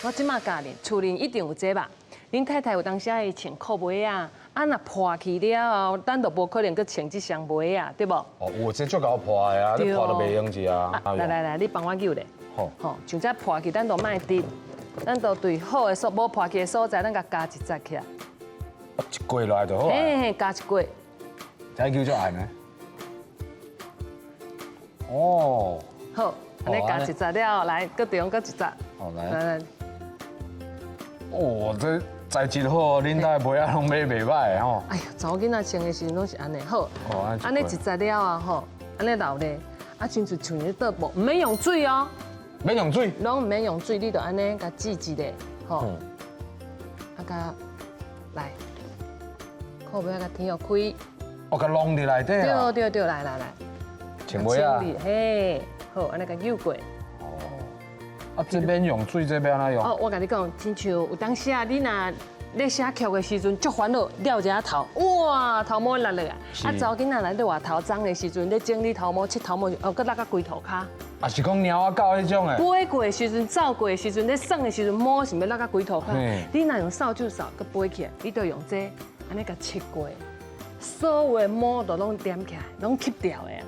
我這馬教恁，厝裡一定有這吧？恁太太有當時愛穿褲襪仔，啊若破去了後，咱就無可能閣穿這雙襪仔，對無？哦，有這足𠢕破的啊，你破都袂用去啊。來來來，你幫我扭咧。好。吼，像這破去，咱就莫滴，咱就對好的所無破去的所在，咱共加一節起來。一過來就好啊。嘿嘿，加一過。這叫做按呢？哦。好，按呢加一節了後，來，閣中閣一節。好來。來來。哦，這材質好，恁兜的襪仔攏買袂䆀的吼。哎呀，查某囡仔穿的時陣攏是按呢，好。按呢一節了啊吼，按呢留咧，啊，親像像咧倒布，毋免用水哦。免用水。攏毋免用水，你就按呢共擠一下，吼。啊，共來，褲尾仔共天予開。哦，共弄佇內底啊。對對對，來來來。穿襪仔。嘿，好，按呢共扭過。啊，這免用水，這欲按怎用？哦，我共你講，親像有當時啊，你若咧寫曲的時陣，足煩惱，撩一下頭，哇，頭毛落落來。啊，查某囡仔來咧活頭鬃的時陣，咧整理頭毛、切頭毛，哦，閣落甲規塗跤。啊，是講貓仔狗彼種的。飛過的時陣，走過的時陣，咧耍的時陣，毛是欲落甲規塗跤。你若用掃帚掃，閣飛起來，你就用這，按呢共切過，所有的毛都攏點起來，攏吸掉的。